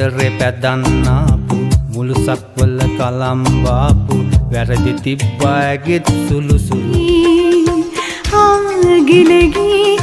ආදරේ පැදන්නාපු මුළු සක්වල කලම්බාපු වැරදි තිබ්බා ඇගෙත් සුළු සුළු. ආගිලගී.